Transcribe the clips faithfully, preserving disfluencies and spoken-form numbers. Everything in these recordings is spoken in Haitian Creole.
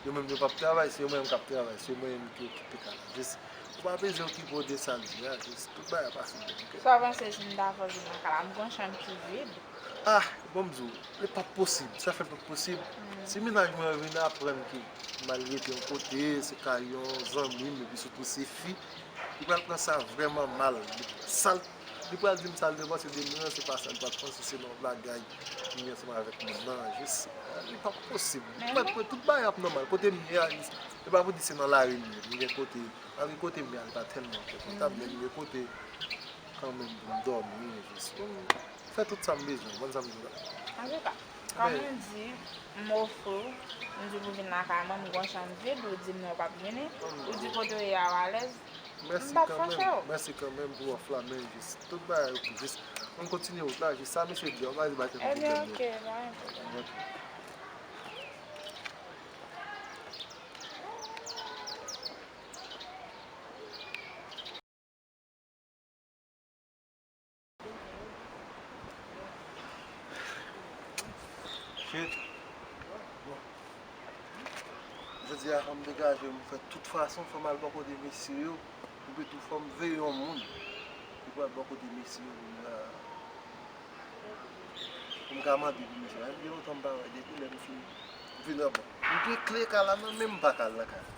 Yo menm yo p ap travay, se yo menm k ap travay, se yo menm ki okipe kay la. Jis, ou pa bezwen okipe w de sa l di a, jis tout bagay ap pase byen, oke? Sa w panse si m ta fè w vin nan kay la? M gon chanm ki vid. Ah, bon, m di w, li p ap posib. Sa fè l p ap posib? Si mennaj mwen vin aprann ke m al rete yon kote, se kay yon zanmi m, epi sitou se fi, li pral pran sa vrèman mal. Sa l Li pral di m sa l te panse de mwen an, se pa sa. Li pa t panse se nan yon bagay m ye ansanm avèk moun nan. Jis, li p ap posib. Mwen kwè tout bagay ap nòmal. Kote m ye a, jis, se pa pou di se nan lari m ye. M gen kote, malgre kote m ye a, li pa tèlman konfòtab, men m gen kote kanmenm pou m dòmi, jis pou m fè tout sa m bezwen. Ou konn sa m di w la? Antouka, kòm ou di m ofri w, m di w pou vin lakay mwen, m gon chanm vid, ou di m non, w p ap vini, ou di kote w ye a, w alèz. Mèsi kanmenm, mèsi kanmenm pou òf la, men jis tout bagay oke, jis ann kontinye wout la, jis sa misye di a, w pa di ba tèt ou pwoblèm non. Ebyen, oke, pa gen pwoblèm. Ok. Shit. Bon. Jodi a, fò m degaje m, fè tout fason, fò m al bò kote mesye yo. Epi tou, fò m veye yon moun ki pral bò kote mesye yo pou m ka, pou m ka mande pou mesye yo. Gen lontan m pa wè, depi lè m fin vin anba. M gen kle kay la nan men m, m pa ka al nan kay la.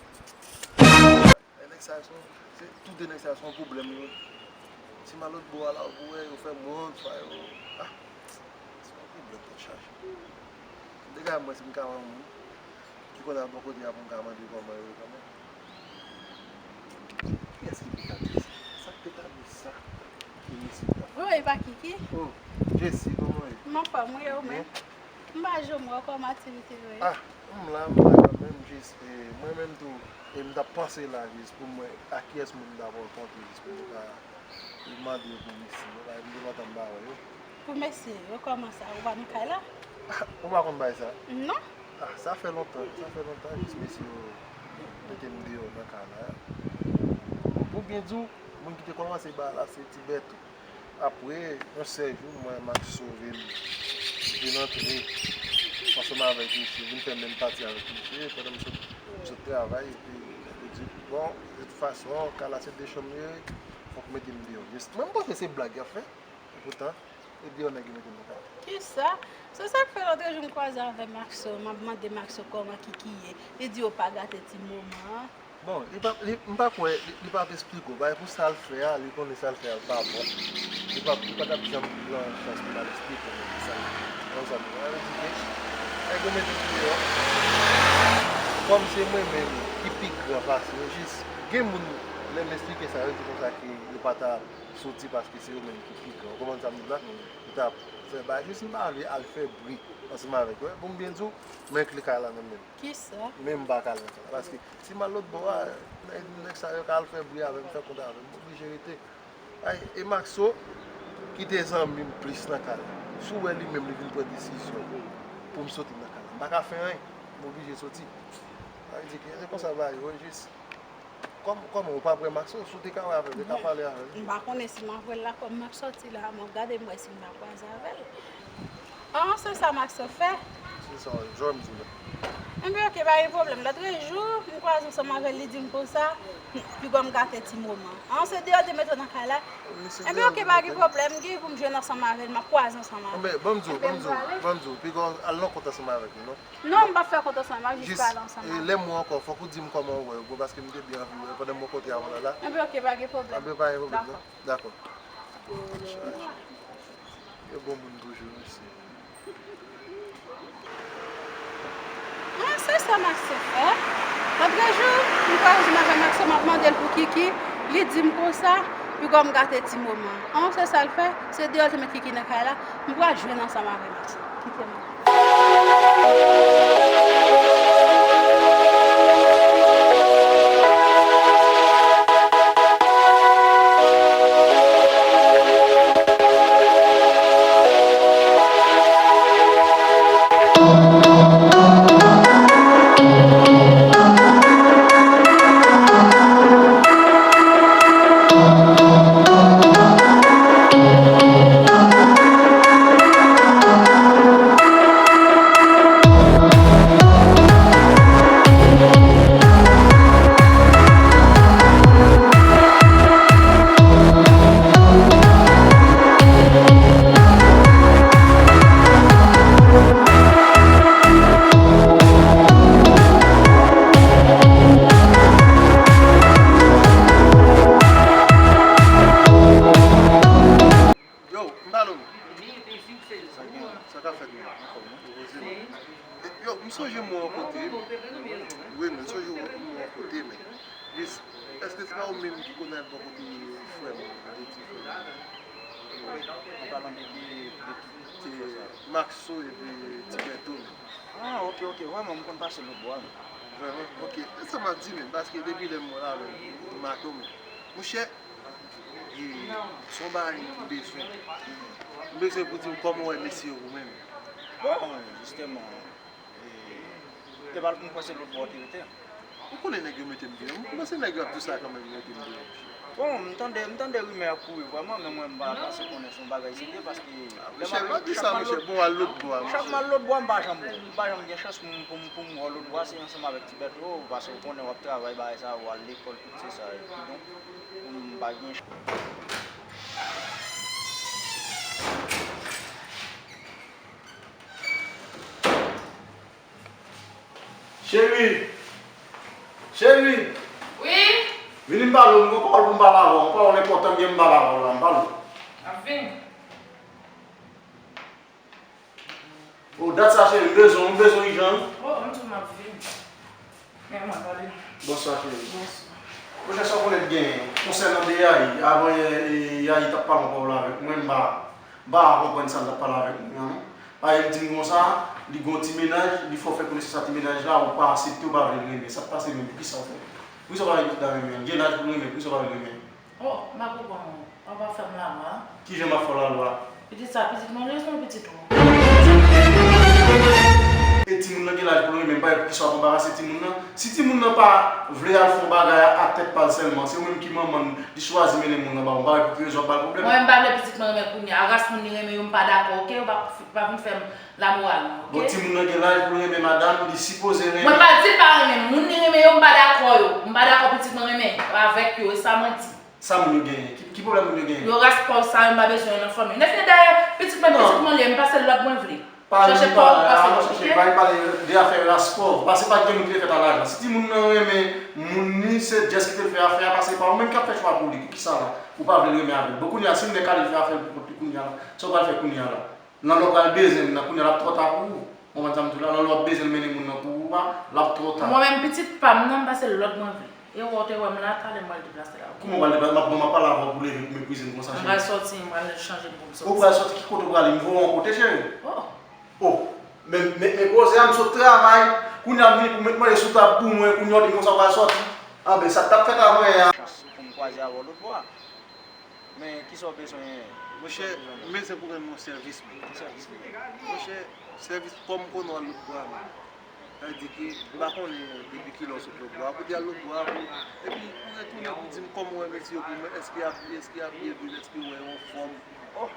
E nèg sa yo se, se tou de nèg sa yo se yon pwoblèm yo. Si m al lòt bò a la, ou pou wè yo fè m wont, swa yo, ah, se yon pwoblèm tèt chaje. Degaje mwen si m ka wè yon moun ki konn al bò kote a pou m ka mande kòman yo ye kanmenm. Kiyès ki te ka di sa? Sa k te ka di sa? Ki mesye sa? Wi, e pa Kiki? Oh, Jessie, kòman w ye? M anfòm, wi, e ou menm? M pa janm wè w, kòman aktivite yo ye? Ah, m la, m la kanmenm, jis, e, mwen menm tou, e m t ap panse la, jis pou m wè a kiyès moun m ta rankontre, jis pou m ka mande yo pou mesye yo, paske m gen lontan m pa wè yo. Pou mesye yo, kòman sa? Ou pa nan kay la? Ah, ou pa konn bagay sa? Non. Ah, sa fè lontan, sa fè lontan, jis mesye yo mete m deyò nan kay la. Bon, pou byen di w, moun ki te kòmanse bagay la, se Ti Bèto. Apre yon sèl jou, mwen, Maxo vin, vin antre ansanm avèk misye, vin fè menm pati avèk misye, pandan m sot, m sot travay, epi li di, bon, de tout fason, kay la se de chanm li ye, fòk mete m deyò. Jis, mwen, m panse se blag y ap fè, epoutan, e deyò nèg yo mete m nan kay la. Kisa? Se sa k fè lòt jou m kwaze avè Maxo, m ap mande Maxo kòman Kiki ye. Li di yo pa gate ti moman an. Bon, li pa, li, m pa kwè, li, li p ap esplike w. Paske pou sa l fè a, li konnen sa l fè a l pa bon. Li pa, li pa t ap janm pran chans pou l al esplike mwen kisa l ye. Konprann sa m di la? Sa vle di ke nèg yo mete m deyò. Kòm se mwen menm ki pi gran pase yo, jis gen moun, lè m esplike sa, yo di konsa ke yo pa ta soti paske se yo menm ki pi gran. Ou konprann sa m di la? Yo ta fè bagay, jis m pa vle al fè bri ansanm avèk yo. Pou m byen di w, mwen enki kay la nan men m. Kisa? Men m pa ka al nan kay la. Paske si m al lòt bò a, nèg, nèg sa yo ka al fè bri avè m, fè kont avè m, m oblije rete. Ay, e Maxo, ki te zanmi m plis nan kay la, si w wè li menm li vin pran desizyon pou m soti nan kay la, m pa ka fè anyen, m oblije soti. Sa vle di ke se konsa bagay yo ye, jis. Kòm, kòman ou p ap wè Maxo? Si w te ka wè avè l, te ka pale avè l. M pa konnen si m ap wè l la, kòm m ap sòti la, m ap gade m wè si m pa kwaze avè l. An, se sa Maxo fè. Se sa, jan m di w la. Enben, oke, pa gen pwoblèm. Lòt jou, m kwaze ansanm avè l, li di m konsa, piga m gate ti moman. An, se deyò l te mete w nan kay la. Enben, oke, pa gen pwoblèm, gen pou m jwenn ansanm avè l, m ap kwaze ansanm avè l. Enben, ban m di w, ban m di w, ban m di w, piga w al nan kont ansanm avèk li, non? Non, m p ap fè kont ansanm avè l, jis pale ansanm avè l. Lè m wè w ankò, fòk ou di m kòman w wè yo, paske m te byen anvi wè yo pandan m bò kote a w la la. Enben, oke, pa gen pwoblèm. Enben, pa gen pwoblèm, non? Dakò. Yo bon moun toujou, mesye. An, se sa Maxo fè. Lòt jou, m kwaze m avè Maxo, m ap mande l pou Kiki, li di m konsa, piga m gate ti moman. An, se sa l fè, se deyò l te met Kiki nan kay la, m pral jwenn ansanm avè Maxo. Kite m. Yo, m pale w. Sa gen, sa ka fèt menm? Anfòm, non? Repoze, non? E, yo, m sonje m wè w yon kote. Wi, men m sonje m wè w yon kote, men. Lis, èske se pa ou menm ki konn al bò kote frè m, de ti frè m? Ou palan de ki, de ki frè sa? Maxo epi Ti Bèto, men. Ah, oke, oke, vrèman, m konn pase lòt bò a, men. Vrèman? Oke, se sa m ap di, men, paske depi lè m wè w la, men, m make w, men. Monchè, e, se yon bagay m bezwen. M bezwen pou di m kòman w wè mesye yo pou mwen menm. Bon, jisteman, e, e pa, m kwè se lòt bò w te rete. Ou konnen nèg yo mete m deyò. M panse nèg yo ap di w sa kanmenm, mete m deyò, monchè. Bon, m tande, m tande rimè ap kouri vrèman, men mwen m pa panse konnen se yon bagay serye, paske lè m ap, chak m al lòt, chak m al lòt bò a, m pa janm, m pa janm gen chans pou m, pou m, pou m wè w lòt bò a, se ansanm avèk Ti Bèto, paske w konnen w ap travay, bagay sa, w al lekòl, tout se sa, epi donk, m pa gen chans. Cheri! Cheri! Wi? Vini m pale w, m gon pawòl pou m pale avè w, yon pawòl enpòtan m gen pou m pale avè w la, m pale w. M ap vini. O, dat sa cheri, m bezwen w, m bezwen w ijan wi. O, m di w m ap vini. Men mwen, pale. Bonswa, cheri. Bonswa. Monchè, sa w konnen t genyen konsènan de Yayi, avan yè, e, Yayi t ap pale yon pawòl avèk mwen, m pa, m pa konprann sa l t ap pale avèk mwen an, non. Paske l di m konsa, li gon ti mennaj, li fè w fè konesans ak ti mennaj la, ou pa aksepte, ou pa vle l renmen. Sa k pase menm, poukisa w fè? Poukisa w pa vle pitit la renmen? L gen laj pou l renmen, poukisa w pa vle l renmen? O, m pa konprann ou. W ap fè m lalwa. Kijan m ap fè w lalwa? Pitit sa, pitit mwen li, se yon pitit ou. E timoun nan gen laj pou l renmen m, m pa wè poukisa w ap anbarase timoun nan. Si timoun nan pa vle al fè yon bagay a, a tèt pa l sèlman, se ou menm ki manman l, li chwazi mennen moun nan ba w, m pa wè pou ki rezon w ap ba l pwoblèm. Mwen menm, m pa vle pitit mwen renmen kounye a. Ras moun li renmen yo, m pa dakò, oke? Ou pa, pa vin fè m lamoral non, oke? Bon, timoun nan gen laj pou l renmen madanm, li sipoze renmen. Mwen pa di l pa renmen moun li renmen yo, m pa dakò yo. M pa dakò pitit mwen renmen avèk yo, e sa mwen di. Sa moun yo genyen? Ki, ki pwoblèm moun yo genyen? Yo ras pa w sa yo, m pa bezwen yo nan fanmi. Nèf dayè, pitit mwen, pitit mwen li ye, m pa se lòt mwen vle. Pa vin pale la, pa chèche, pa vin pale de afè raspò. Pase pa t gen moun ki te fèt a lajan. Si timoun nan renmen moun li, se Jess ki te fè afè a, pase pa ou menm k ap fè chwa pou li. Poukisa la? Ou pa vle l renmen avè l. Bon, kounye a, si l nèk ale, l fè afè l pou kont li kounye a la. Sa w pral fè kounye a la? Nan lè w pral bezwen l nan, kounye a l ap twò ta pou ou. Ou konprann sa m di w la? Nan lè w ap bezwen l mennen moun nan pou ou, pa, l ap twò ta. Mwen menm, pitit pa m nan, m pase lòd mwen vle. E wè w te wè m la, talè m pral deplase la. Kouman w pral deplase? M ap, bon, m ap pale avè w pou leve pou meprize m konsa, cheri. M pral sòti, m pral chanje m pou m sòti. Ou pral sòti ki kote w prale? M voye w yon kote, cheri? Oh. Oh. Men, men, men koze a, m sot travay. Kounye a m vini pou met manje sou tab pou mwen. Kounye a w di m konsa w pral sòti. Anben, sa k t ap fèt avan yè a. Chans pou m kwaze avè w lòt bò a. Men, kisa w bezwen? Monchè, m bezwen pou rann yon sèvis, mwen. Ki sèvis li ye? Monchè, sèvis kòm konnen w al lòt bò a, mwen. Sa vle di ke m pa konnen depi kilè w sot lòt bò a, pou w te al lòt bò a, pou, epi pou w retounen pou di m kòman w wè mesye yo pou mwen, èske y ap, èske y ap byen viv, èske w wè yo anfòm. Oh,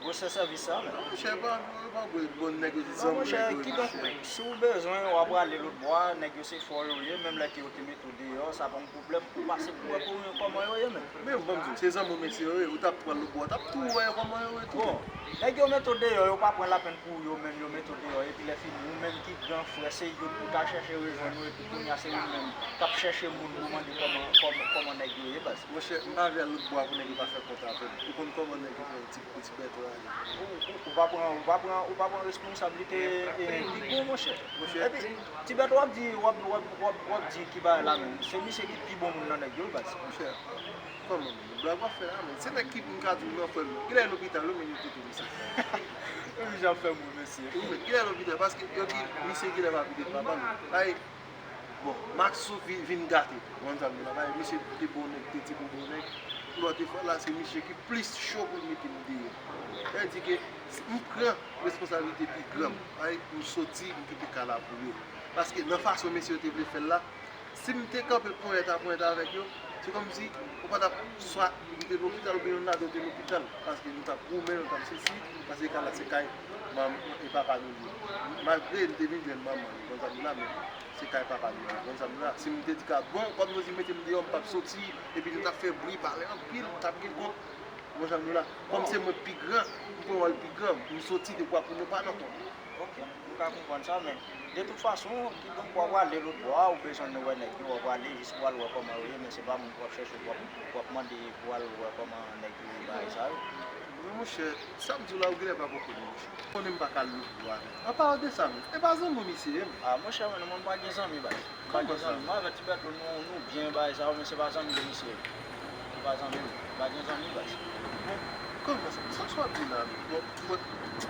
gwo sè sèvis sa, men. Monchè, pa, pa gwo bon nèg yo se zanmi nèg yo ye, monchè. Kidonk, si w bezwen, w ap prale lòt bò a, nèg yo se fò yo ye, menm lè ke yo te mete w deyò, sa pa yon pwoblèm. Ou pase pou wè pou yo kòman yo ye menm. Men bon, m di w, se zanmi w mesye yo ye, ou t ap pran lòt bò, w t ap tou wè yo kòman yo ye tou. Bon, nèg yo mete w deyò, yo pa pran lapenn pou yo menm, yo mete w deyò, epi lè fini, ou menm ki gran frè, se youn ou ta chèche rejwenn ou, epi kounye a se ou menm k ap chèche moun pou mande kòman, kòman, kòman nèg yo ye, baz. Monchè, m pa vle al lòt bò a pou nèg yo pa fè kont avè m. Ou konn kòman nèg yo fè ti, ti bèt la ye. Ou, ou, ou pa pran, ou pa pran, ou pa pran responsablite, e, pi gwo, monchè. Monchè. Epi, Tibèt, w ap di, w ap, w ap, w ap, w ap di ki bagay la menm? Se misye ki pi bon moun nan nèg yo, wi, baz. Monchè, kòman menm? Blag w ap fè la menm? Se nèg ki m ka di w nan frè m. Kilè lopital, wi, men yo kite misye. Wi, jan fè moun, mesye. Wi, men kilè lopital? Paske yo di misye genlè pa vide papa l. Ay, bon, Maxo vi-, vin gate. Konn sa m di la, ay, misye te bon nèg, te ti bon bon nèg. Lòt fwa la, se misye ki plis cho pou l mete m deyò. Sa vle di ke m pran responsablite pi gran m. Ay, m soti, m kite kay la pou yo. Paske nan fason mesye yo te vle fè l la, si m te kanpe ponyèt a ponyèt avèk yo, se kòmsi ou pa t ap swa m te lopital oubyen youn ladan yo te lopital, paske nou t ap goumen, nou t ap sesi, paske kay la se kay manman e papa nou li ye. Malgre m te vin jwenn manman li, konn sa m di la, men se kay papa nou li ye, konn sa m di la. Si m te di ka bon, kòm nou di mete m deyò, m p ap soti, epi nou t ap fè bri, pale anpil, m t ap gen kont. Bon, jan nou la, kòm se mwen pi gran, m pran wòl pi gran, m soti de bwa pou nou pa nan tonbe. Ok, m ka konprann sa, men de tout fason, kidonk w ap prale lòt bò a, ou bezwen wè nèg yo, w ap prale jis pou w al wè kòman yo ye, men se pa moun pou w ap chèche, pou w ap, pou w ap mande pou w al wè kòman nèg yo ye, bagay sa yo. Men monchè, sa m di w la, ou genlè pa konprann, monchè. Konnen m pa ka al lòt bò a, men. An palan de sa, men, e pa zanmi w misye ye, men. Ah, monchè, mwen, mwen pa gen zanmi, baz. M pa gen zanmi. Mwen avèk Tibèto, nou, nou byen, bagay sa yo, men se pa zanmi m misye. Se pa zanmi m. M pa gen zanmi, baz. Bon, kòman sa? Sa w ap di la menm? Bon, bon,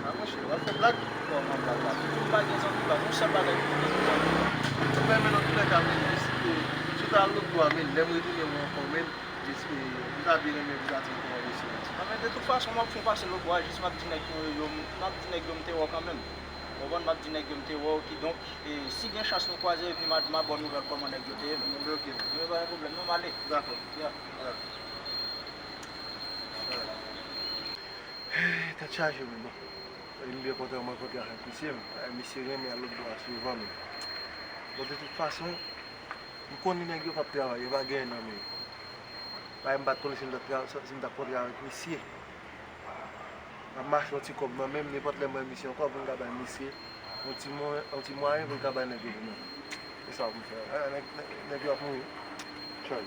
a monchè, w ap fè blag? Kòman blag la? M pa gen zanmi, baz. Yon sèl bagay ki pou gen zanmi. Bon, men nan tout lè ka, men, jis, e, si w ta al lòt bò a, men, lè m retounen wè w ankò, men, jis, e, m ta byen renmen pou w ta di m kòman mesye yo ye. Non, men de tout fason, m ap fè w pase lòt bò a, jis m ap di nèg yo, yo, m ap di nèg yo m te wè w kanmenm. Ou konprann? M ap di nèg yo m te wè w, kidonk, e, si gen chans nou kwaze, epi m a, m a ba w nouvèl kòman nèg yo te ye, men. Bon, ben, ok, men. Ebyen, pa gen pwoblèm, non, m ale. Dakò. Ya. Ya. Tèt chaje, men bon. Li byen kontan m rankontre avèk misye, men. Misye renmen al lòt bò a souvan, men. Bon, de tout fason, m konnen nèg yo p ap travay, yo pa gen nan men yo. Bagay m pa t konnen si m t ap tra-, si m t ap kontre avèk misye. M ap mache yon ti kòb nan men m, nenpòt lè m wè misye ankò, pou m ka bay misye yon ti mwa-, yon ti mwayen pou m ka bay nèg yo pou mwen. Se sa pou m fè. Eh, nèg, nèg, nèg yo ap mouri. Tchòy.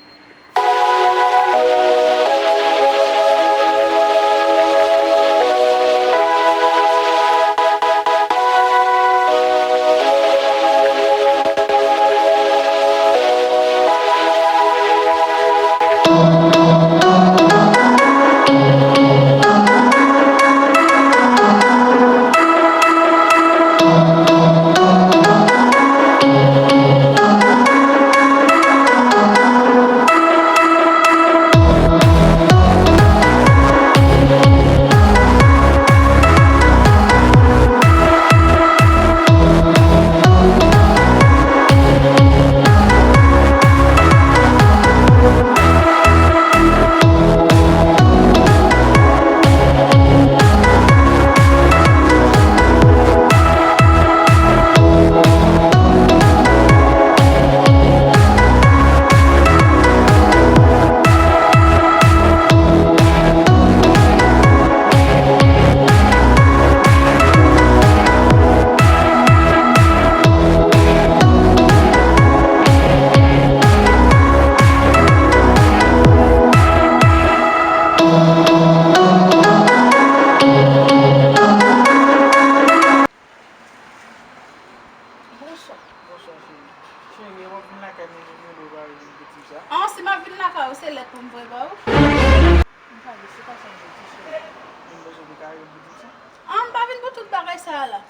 Sa la.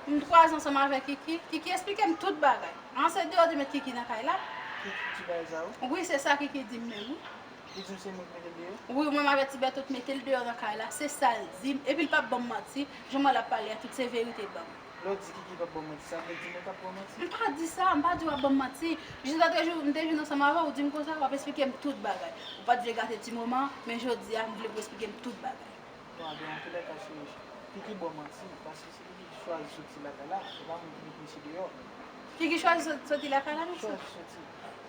M kwaze ansanm avèk Kiki. Kiki esplike m tout bagay. An se deyò te met Kiki nan kay la. Kiki di bagay sa yo? Wi, se sa Kiki di m menm, wi. Li di m se mwen ki mete l deyò? Wi, mwen m avèk Ti Bèto t mete l deyò nan kay la. Se sa l di m. Epi l p ap ban m manti. Jan mwen l ap pale a, tout se verite l ban m. Lè w di Kiki p ap ban w manti, sa vle di mwen k ap ba w manti? M pa di sa, m pa di w ap ban m manti. Jis lòt jou, m te vin ansanm avè w, ou di m konsa, w ap esplike m tout bagay. Ou pa t vle gate ti moman, men jodi a, m vle pou w esplike m tout bagay. Bon, ebyen, antoulèka, cheri, Kiki ba w manti, paske se Kiki ki chwazi soti lakay la, se pa mwen ki met misye deyò. Kiki chwazi sot-, soti lakay la, mesye? Chwazi soti.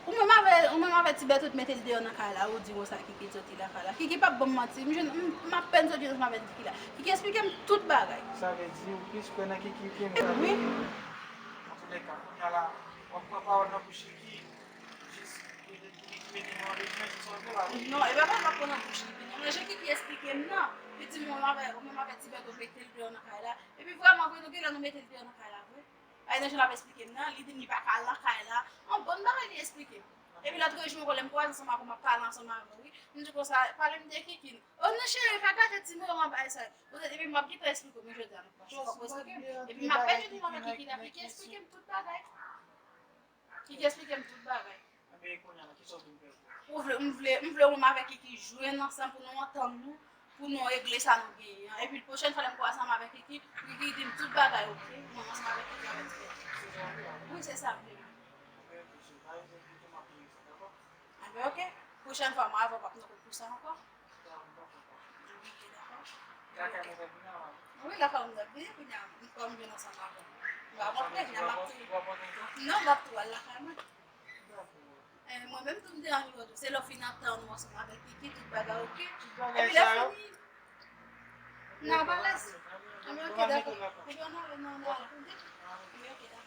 Ou menm avè, ou menm avè Ti Bèto t mete l deyò nan kay la, ou di konsa Kiki soti lakay la. Kiki p ap ban m manti, m jwenn, m, m apèn sot jwenn ansanm avèk Kiki la. Kiki esplike m tout bagay. Sa vle di ou plis kwè nan Kiki ke mwen? Wi. Antoulèka, kounye a la, w ap pran pawòl nan bouch Kiki, jis pou li, pou li mete mwen an rejwen, se sa w vle la? Non, e pa pawòl m ap pran nan bouch Kiki, non. Men jan Kiki esplike m nan, li di m ou menm avè, ou menm avè Ti Bèto mete l deyò nan kay la. Epi vrèman vre, nou genlè nou mete l deyò nan kay la vre. Ay, nan jan l ap esplike m nan, li di m li pa ka al nan kay la. Yon bon bagay li esplike m. Epi lòt jou ankò, lè m kwaze ansanm avè w, m ap pale ansanm avè w, wi. M di konsa, pale m de Kiki. O non, cheri, pa gate ti moman bagay sa yo. Poutèt, epi m ap gentan esplike w, men jodi a, non, fòk ou esplike m. Epi m ap pèdi nou avèk Kiki la, Kiki esplike m tout bagay. Kiki esplike m tout bagay. Ebyen, kounye a la, kisa w vin fè? Ou vle, m vle, m vle ou menm avèk Kiki jwenn ansanm pou nou antann nou, pou nou regle sa nou genyen an. Epi pwochèn fwa lè m kwaze ansanm avèk Kiki, Kiki di m tout bagay, oke? Mwen ansanm avèk Kiki avèk Ti Bèto. Wi, se sa m vle. Ebyen, oke, cheri, pa egzanp, m ap vin sa, dakò? Ebyen, oke. Pwochèn fwa, mwen avè w p ap nan kout pou sa ankò. Wi, lakay mwen t ap vini kounye a, m pa m vin ansanm avè w. M pa montre, m ap tou. Non, m ap tou al lakay mwen. Eh, mwen menm tou m te anvi wè tou. Se lè w fin antann ou ansanm avèk Kiki, tout bagay oke. Epi lè fini, n a balèz. Anben, oke, dakò. Epi w nan, nan, nan, anben, oke, dakò.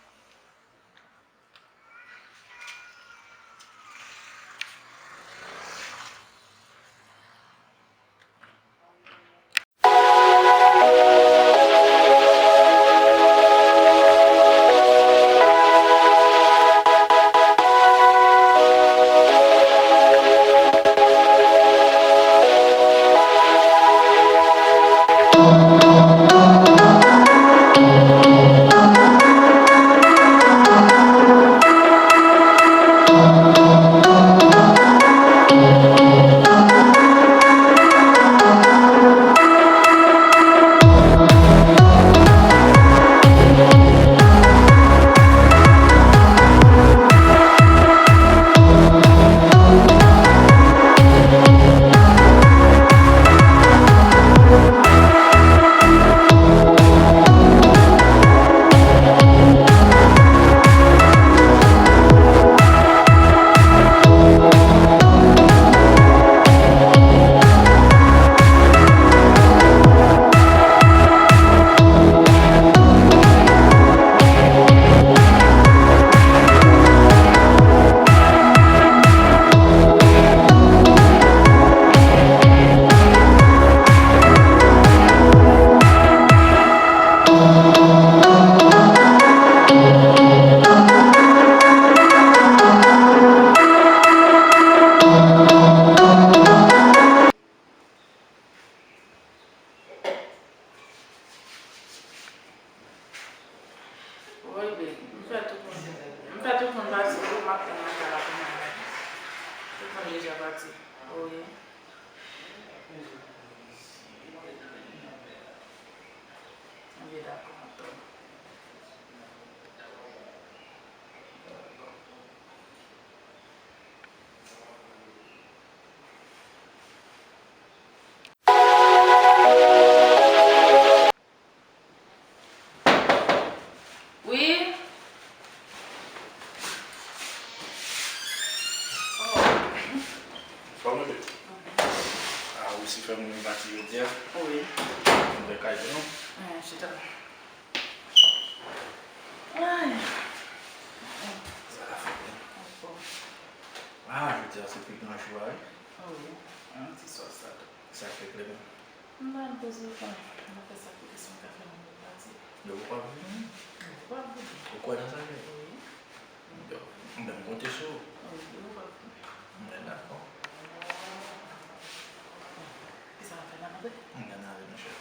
Woy, baby, m fè tout moun, m fè tout moun pati, wi, m ap tann nan kay la pou mwen. Tout moun deja pati. Wi. Anben, dakò, m ap tann. Wi. Oh. Kòman w ye? Ah, ou si fè moun pati jodi a? Wi. Mwen kay tou non. Eh, chita. Ay. Sa ka fè byen. Ah, jodi a se pi gran jou a, wi. Wi. Yon ti sòs la tou. Sa k te klè byen. M pa al poze w, m ap fè sakrifis mwen ka fè nan lòt pati. Yo poko ap vini? Yo poko ap vini. Ou kwè nan sa, Jezi? Wi. Yo, m menm konte sou ou. Wi, yo poko ap vini. M dakò. Kisa n ap fè, n ap antre? M gade avè nou, chèf.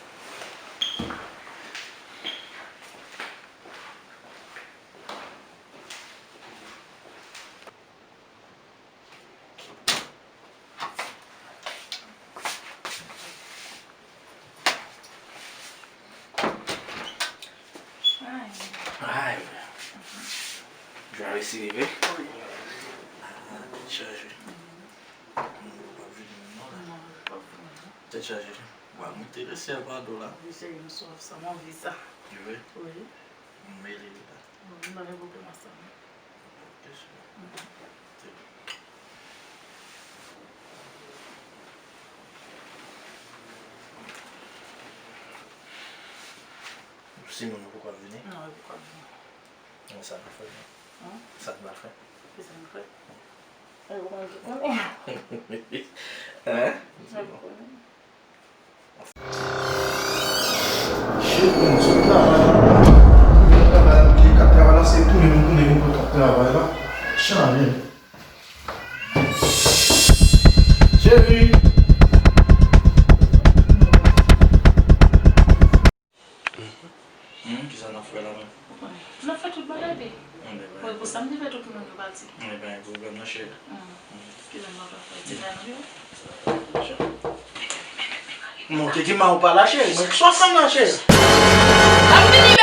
Resi rive? Wi. Ah, tèt chaje. Moun yo p ap vini menm non la. Non, yo p ap vini non. Tèt chaje. Wa, mwen te resi ap gade w la. Wi, cheri, m swav sa, m anvi sa. Li vre? Wi. M mele li la. Wi, m pa gen pwoblèm ak sa non. Ok, cheri. Se bon. Sinon, nou poko ap vini? Non, yo poko ap vini. Bon, sa n ap fè menm? Sa n pral fè? Kisa n fè? Ay, ou konn ki konnen. Hein? Sa ou konnen. Shit, man, sot travay la. Travay la, ki kat travay la, se tounen nou tounen nou pou kat travay la. Chanje. Cheri. Hmm, kisa n ap fè la menm? Ou konnen. N ap fè tout bagay, pi. Mwen, pou sa m te fè tout moun yo pati. Mwen, pa gen pwoblèm non, cheri. Hmm. Kisa m ap fè? Ti fè nan yo? Monte ki ma ou pa la, cheri. Mwen, swa fè m la, cheri. Ap vini,